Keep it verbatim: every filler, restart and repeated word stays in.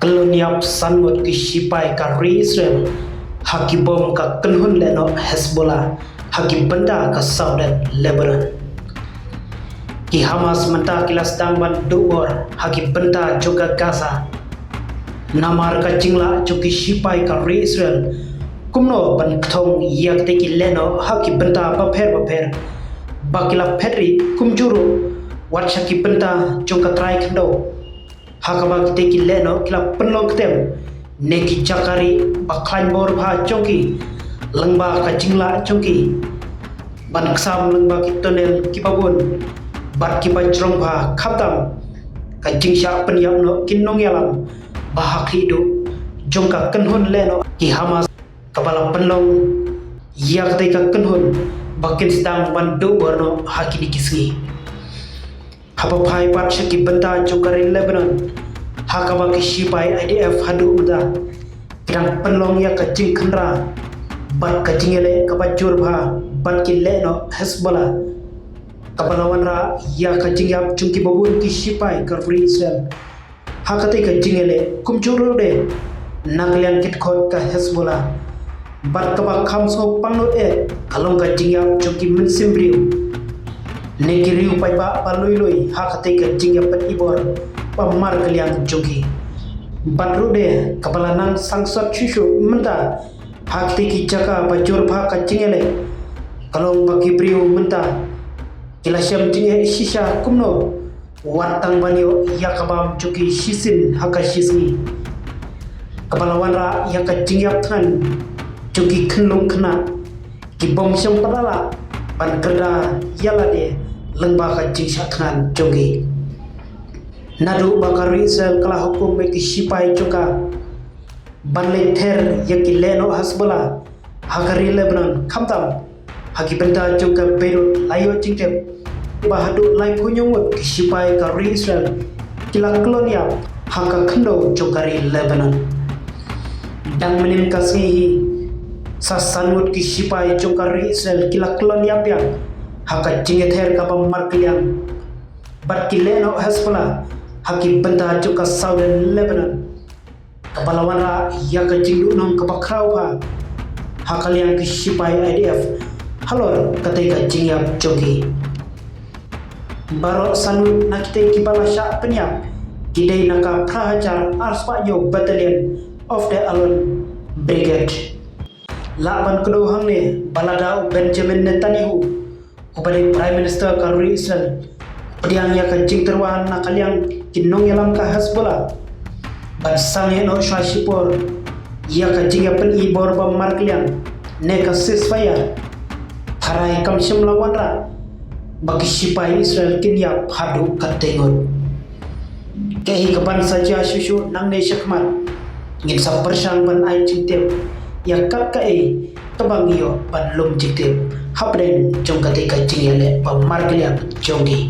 Loniap san ngut ki shipai ka ri Israel ha ki bom ka kynhun lehnoh Hezbollah ha ki bynta ka Southern Lebanon. Ki Hamas mynta ki la sdang ban duh bor ha ki bynta jong ka Gaza namar ka jinglah jong ki shipai ka ri Israel kumno ban kthong ïa kitei ki lehnoh ha ki bynta bapher bapher ba ki la phet ri kumjuh ruh wat sha ki bynta jong ka trai khyndew. Ha kaba kitei ki lehnoh ki la pynlong ktem ne ki jaka ri ba khlaiñ bor bha jong ki lyngba ka jinglah jong ki ban ksam lyngba ki tunnel kiba bun bad kiba jrong bha khamtam ka jingshah pynïap noh ki nongïalam ba ha khlieh duh jong ka kynhun lehnoh ki Hamas kaba la pynlong ïa katei ka kynhun ba kin sdang ban duh bor noh ha kine ki sngi. Haba phai pat sha ki bynta jong ka ri Lebanon ha kaba ki shipai I D F haduh mynta ki dang pynlong ïa ka jingkhynra bad ka jingïaleh kaba jur bha bad ki lehnoh Hezbollah kaba la wanrah ïa ka jingïap jong kiba bun ki shipai ka ri Israel. Ha katei ka jingïaleh kumjuh ruh de na ka liang ki dkhot ka Hezbollah bad kaba kham sngewpang noh eh ka long ka jingïap jong ki mynsiem briew ne ki riew paidbah ba lui lui ha katei ka jingïapeit bor ba markylliang jong ki. Bad ruh de kaba la nang sangsot shuh shuh mynta ha kitei ki jaka ba jur bha ka jingïaleh ka long ba ki briew mynta ki la shem jingeh shisha kumno wat tang ban ïoh ïa ka bam jong ki shisien ha ka shisngi. Kaba la wanrah ïa ka jingïap thngan jong ki khyllung khynnah ki bym shym pat la lah ban kyrda ïa lade lyngba ka jingshah thngan jong ki. Naduh ba ka ri Israel ka la hukum ïa ki shipai jong ka ban leit ther ïa ki lehnoh Hezbollah ha ka ri Lebanon khamtam ha ki bynta jong ka Beirut la ïoh jingtip ba haduh laiphew hynñiew ngut ki shipai ka ri Israel ki la kyllon ïap ha ka khyndew jong ka ri Lebanon. Dang mynnin ka sngi hi sa san ngut ki shipai jong ka ri Israel ki la kyllon ïap ïa ha ka jingïather kaba markylliang bad ki lehnoh Hezbollah ha ki bynta jong ka Southern Lebanon. Kaba la wanrah ïa ka jingduhnong kaba khraw bha ha ka liang ki shipai I D F halor katei ka jingïap jong ki. Baroh san ngut na kitei kiba la shah pynïap ki dei na ka phra hajar ar spah hynñiew Battalion of the Alon Brigade. Lah ban kdew hangne ba lada u Benjamin Netanyahu uba dei Prime Minister ka ri Israel u pdiang ïa ka jingtyrwa na ka liang ki nongïalam ka Hezbollah ban sangeh noh shuwa shipor ïa ka jingïapeit bor ba markylliang ne ka ceasefire, tharai kam shym la wanrah ba ki shipai Israel kin ïap haduh katei ngut. Kaei kaban sa jia shuh shuh nangne shakhmat ngin sa pyrshang ban ai jingtip ïa kat kaei kaba ngi ïoh ban lum jingtip hapdeng jong katei ka jingïaleh ba markylliang jong ki.